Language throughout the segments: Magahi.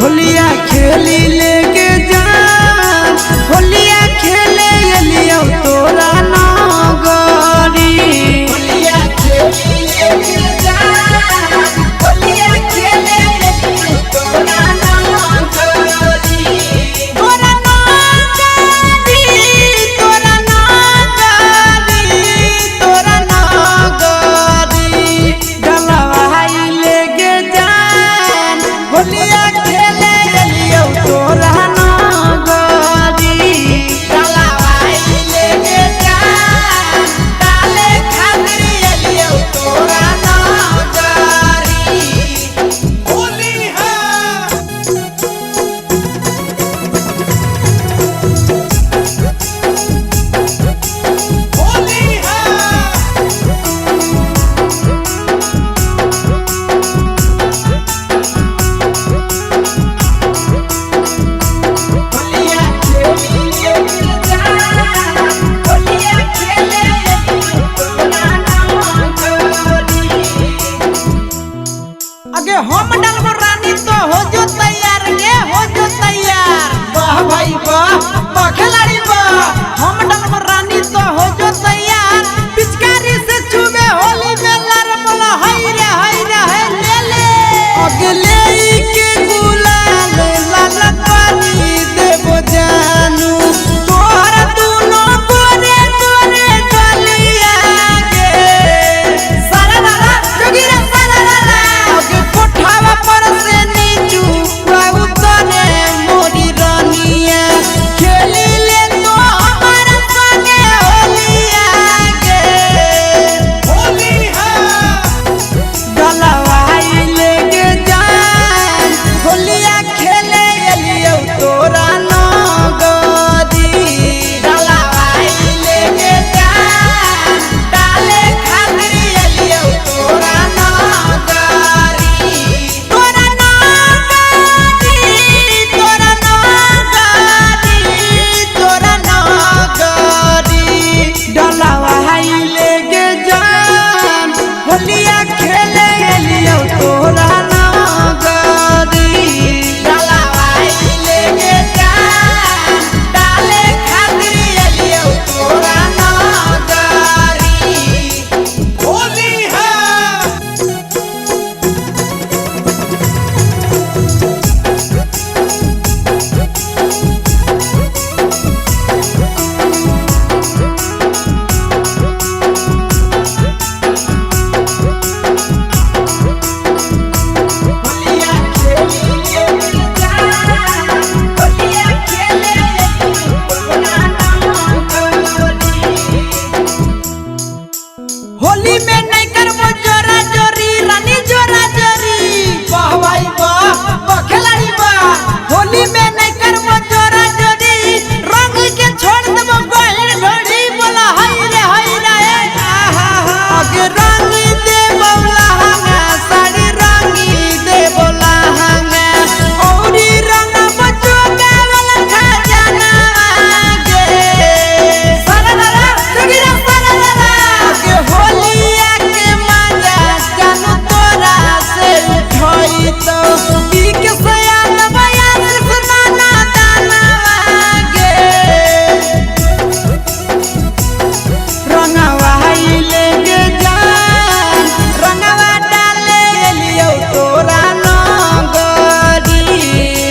होलिया खेली लेके जान, होलिया खेले एलियो तोरा नगरी। होलिया खेली लेके जान, होलिया खेले एलियो तोरा नगरी। तोरा नगरी, तोरा नगरी, तोरा नगरी। डलवाई लेके जान, होलिया खेले एलियो तोरा नगरी। डलवाई लेके जान, डाले खातिर एलियो तोरा नगरी। होली है। होली है। होलिया खेली लेके जान, होलिया खेले एलियो तोरा नगरी। अगे हम डलबो रानी तो हो जो तैयार गे, हो जो तैयार। वाह भाई वाह, वाह खिलाड़ी वाह। हम डलबो रानी तो हो जो तैयार, पिचकारी से छुबे होली में लर बोला हई रे हई रे हे ले ले। अगले के गुलाल लाल पानी देबो जानू, तोहर दुनो गोरे गोरे गलिया गे। सारा रा जोगिरा सारा रा। अगे कोठावा पर से नीचू बाबू तने मोरी रानिया, खेली ले तो हमारा संगे होलिया गे। होली है। डलवाई लेके जान, होलिया खेले एलियो तोरा नगरी। डलवाई लेके जान, डाले खातिर एलियो तोरा नगरी। तोरा नगरी, तोरा नगरी, तोरा नगरी। डलवाई लेके जान, होलिया खेले एलियो तोरा नगरी। डलवाई लेके जान, डाले खातिर एलियो तोरा नगरी। होली है। होलिया खेली लेके जान, होलिया खेले एलियो तोरा नगरी। होली में नहीं करबो जोरा जोरी रानी जोरा जोरी। वाह भाई वाह, वाह खिलाड़ी वाह। होली में नहीं करबो जोरा जोरी, रंग के छोड़ देबो गहिर ढोरी। बोला हई रे हई रे आहा। अगे रंग दे लहंगा, साड़ी रंगी दे लहंगा, औरी रंग बचोगा वाला खजाना गे। सारा रा जोगिरा सारा रा। अगे होलिया के मजा जानू तोरा से उठई तो पी के सयान बया सिर्फ नाना दाना गे। रंगवाई लेके जान, रंगवा डाले एलियो तोरा नगरी।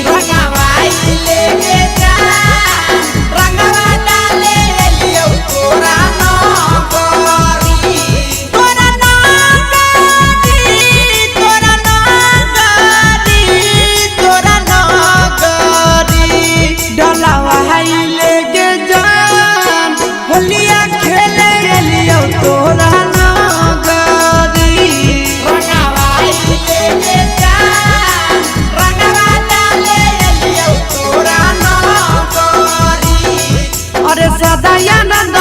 रंगवाई लेके जान, रंगवा डाले एलियो तोरा नगरी। तोरा नगरी, तोरा नगरी, तोरा नगरी। डलवाई लेके जान, होलिया खेले एलियो तोरा नगरी। रंगवाई लेके जान, रंगवा डाले एलियो तोरा नगरी। अरे सदया नंद